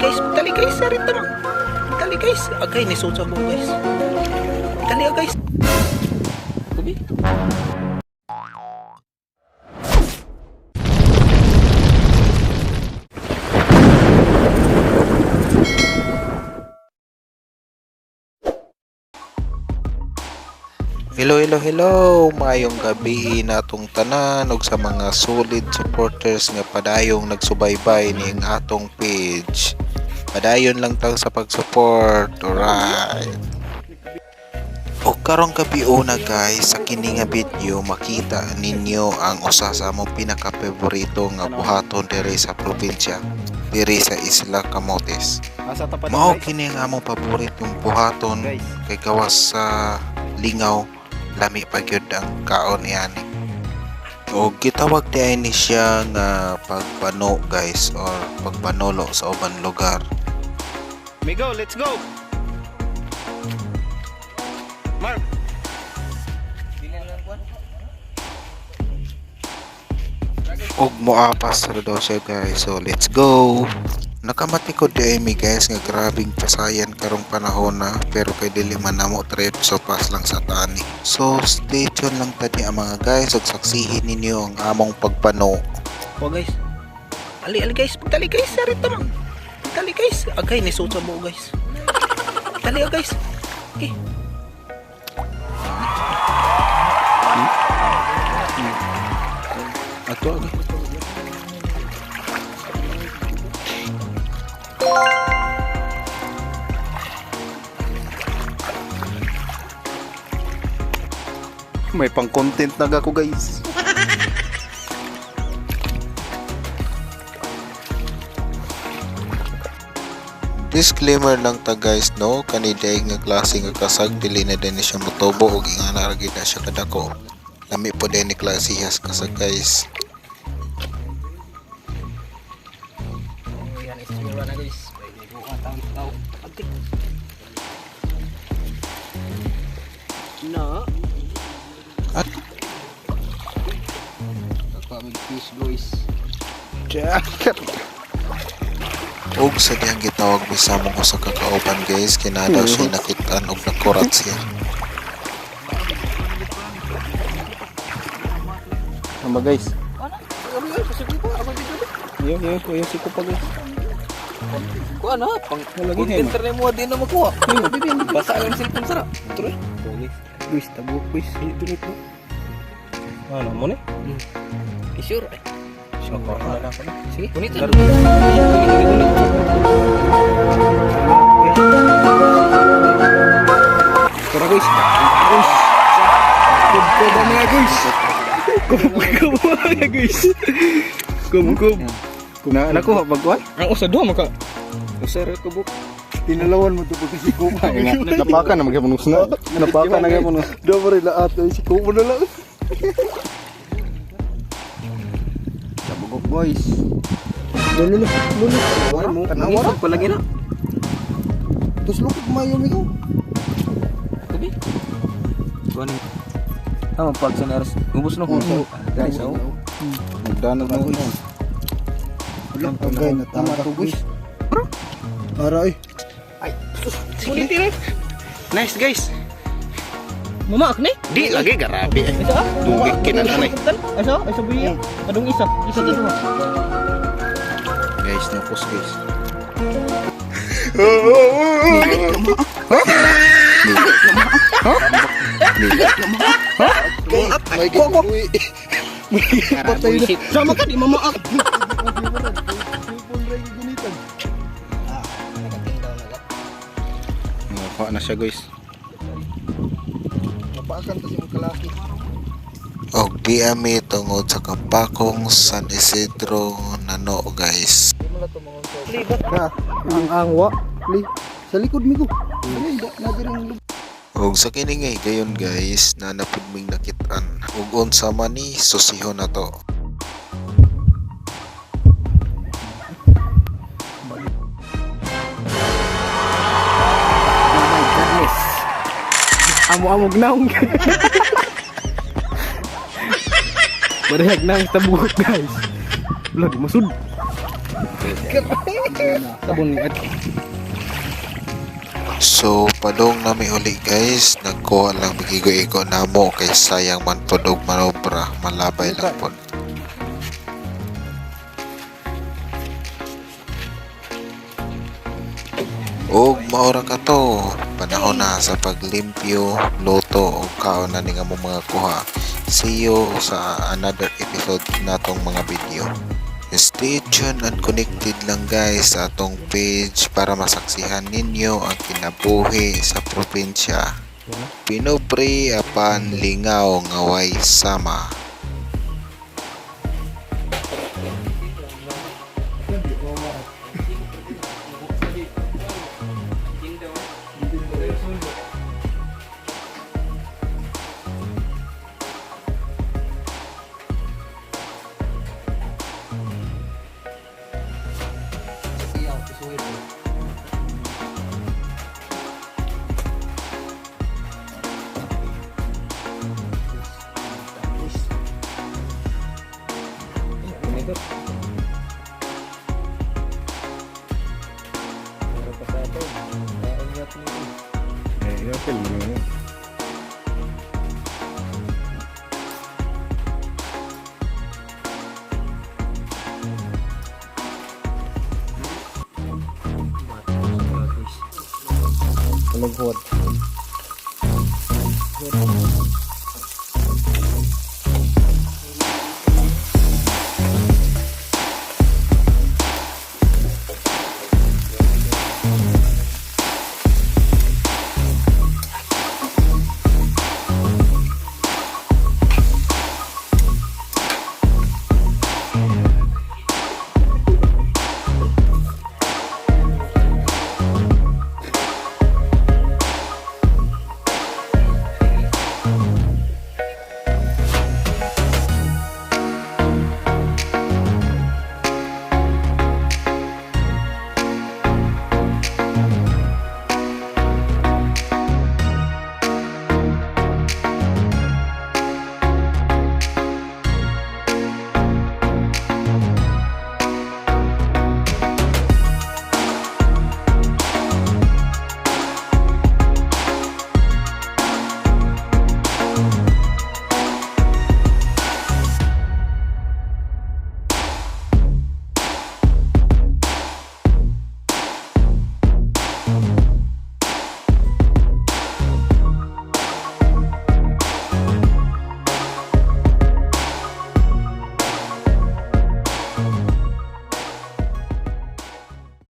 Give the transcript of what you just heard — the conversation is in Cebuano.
Guys, dali guys, sarita mo. Dali guys. Agay ni sa mo guys. Dali ah, guys. Kubi. Hello, hello, hello! Maayong gabi natong tanan ug sa mga solid supporters nga padayong nagsubaybay ning atong page. Padayon lang tang sa pag-support. Alright. O karong gabi una guys, sa kini nga video makita ninyo ang usa sa among pinaka-paborito nga buhaton diri sa probinsya, diri sa Isla Camotes. Asa tapat Mao guys. kini ang among paboritong buhaton Guys. kay gawas sa lingaw, lami pa gyud ang kaon niani. O gitawag di ay ni siya nga pagpano guys, or pagpanolo sa uban lugar. Migo, let's go. Mark. Og moapas ra daw siya guys, so let's go. Nakamati ko di ay mi guys nga grabing pasayan karong panahon na, pero kay dili man namo trip, so pas lang sa tani. So stay tuned lang tani ang mga guys ug saksihin ninyo ang among pagpano. O guys. Ali ali guys, dali guys, sarita mo. Dali guys. Agay ni sa mo guys. Dali ah, guys. Okay. Ato agay. May pang-content na ako guys. Disclaimer lang ta guys no, kani day nga klase nga kasag dili na din ni siya motubo ug ingana ra gyud na siya kadako. Lami po din ni klase has kasag guys. Yan is na guys. May buka tang tao. Agay. No. At Kakuha fish guys. ug sa diyang gitawag bisa mong usa ka kauban guys, kinadaw siya nakitaan og nakurat siya. Ano ba guys? Yo yo yo siko pa guys. Kuha na, pang Wala gini, content na mo, di na makuha. Basa lang cellphone sara. Tuloy. Guys, tabo guys. Dito ko. Ano mo ni? Sure. Sure. Na ako na. Sige, kunit. Tara guys. Guys. Kubkob ang mga guys. Kubkob mga guys. Kubkob. Na nakuha pagkuhan? Ang usa duha maka. Usa ra ka buk. Tinalawan mo to pag si Kupa. Napaka na magyapon usna. Napaka na gyapon. Do pa rin lahat si Kupa na lang. Tabugok boys. Lolo lolo. Wala mo Tanawa pa lagi na. Tus lukot mayo migo. Kubi. Kuha ni. Tama pag sa naras. Ubos na ko. Guys, oh. Nagdana na ko. Wala agay na tama to guys. Ara eh. Sige tira. Nice guys. Mama akne? Di lagi grabe. Isa ah? Dugay kinanay. Isa? Isa buya. Adong isa. Isa to duha. Guys, nukos guys. May gibuwi. Patay na. Sama ka di mama ak. Nakuha na siya guys. Napakan ta si mong kalaki. Og di ami tungod sa Kampakong San Isidro nano guys. Na, ang angwa. Li, sa likod migo. Dali, na diring Og sa kini nga higayon guys, na napud ming nakitaan. Ug unsa man ni susihon na to. Oh my goodness. Amo-amog naong. Barihag na ang tabugok guys. Wala di masud. Sabon ni at. So padong nami uli guys, nagkuha lang migigo-igo namo kay sayang man pod og manobra, malabay lang pod. Og maora ka to, panahon na sa paglimpyo, luto og kaon na ning among mga kuha. See you sa another episode natong mga video. Stay tuned and connected lang guys sa atong page para masaksihan ninyo ang kinabuhi sa probinsya. Pinubre apan lingaw nga way sama. Meron pa sa atin. Kain nga po nito. Eh, yapil mo na yun. Tulog.